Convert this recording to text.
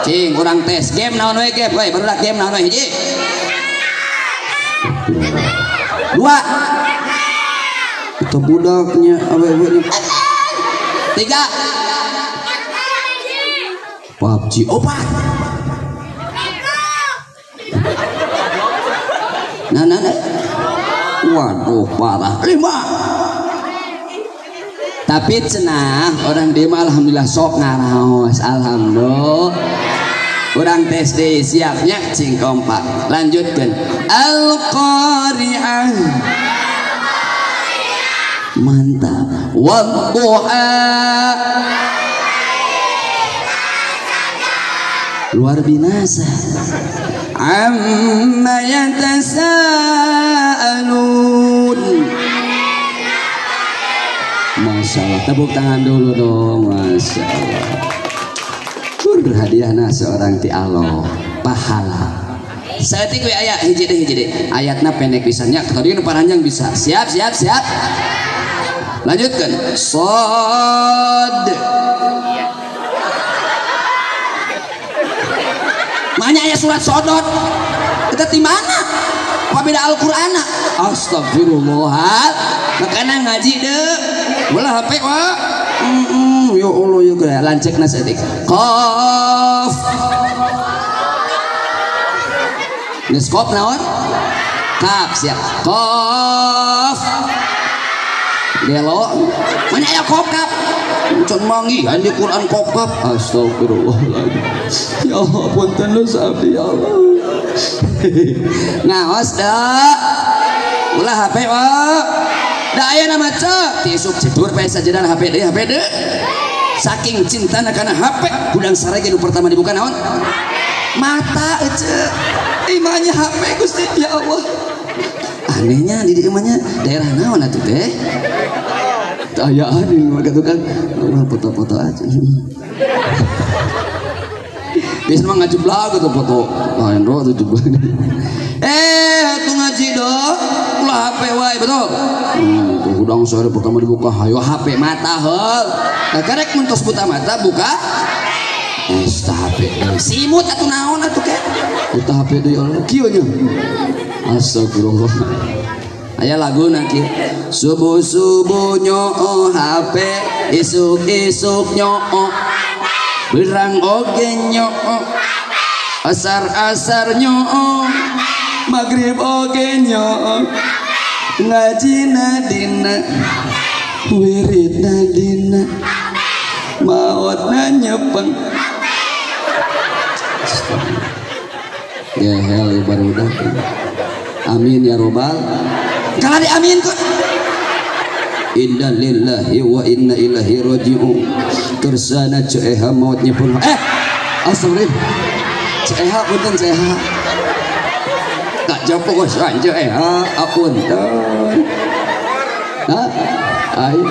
Cing urang tes game naon we game we barudak game naon we hiji. Dua. Itu budaknya awewe. Tiga. PUBG opat. Nah, nah, nah. Waduh parah. Lima. Tapi cenah orang dia mah alhamdulillah sok ngaraos. Alhamdulillah. Orang tes deh siapnya cing kompak. Lanjutkan. Al-Qari'ah. Mantap. Wadduha. Luar binasa. Amma yatasaalun. Masya Allah, tepuk tangan dulu dong. Masya Allah. Hadiahna seorang ti Allah pahala. Saeutik we aya hiji deui hiji deui. Ayatna pendek pisannya, tadi nu paranjang bisa. Siap siap siap. Lanjutkan. Sod. Makanya ayat surat sodot. Kita di mana? Apa beda Al-Qur'an? Astagfirullah. Makana ngaji deh. Ulah HP wa. Ya Allah ya geura lanceukna saeutik. Qaf. Geus qaf naon? Kaf siap. Qaf. Gelo. Mana aya qaf kaf? Can manggihan di Quran qaf kaf. Astagfirullahaladzim. Ya Allah punten lu abdi ya Allah. Ngaos da. Ulah HP wa. Da aya nama cek ti isuk cedur bae sajadan HP deui HP deui. Saking cintana kana HP, gudang sarege nu pertama dibuka naon? Mata ece. Imahnya HP Gusti ya Allah. Anehnya di dieu mah nya daerah naon atuh teh? Teu ayaan di warga tukang foto-foto aja. Biasa mah ngajeblak gitu foto. Lain roh tuh jeblak. Atuh ngaji doh. Ulah HP wae betul. Tuh hudang sore pertama dibuka hayo HP mata heul. Nah, karek mun tos buta mata buka tah HP. Simut atuh naon atuh ke? Buta HP deui Allah kieu nya. Astagfirullah. Aya laguna kieu. Subuh-subuh nyoo HP, isuk-isuk nyoo. Berang oge nyoo. Asar-asar nyoo. Maghrib oge nyoo. Ngajina dina, wiridna dina, maotna nyepeng. Gehel barudak. Amin ya robbal. Kalau di amin kok. Inna lillahi wa inna ilaihi raji'un. Kersana ceeha maut nyepeng. Astagfirullah. Ceeha punten ceeha. Tak jauh kok ceeha apunten. Hah? Ayo.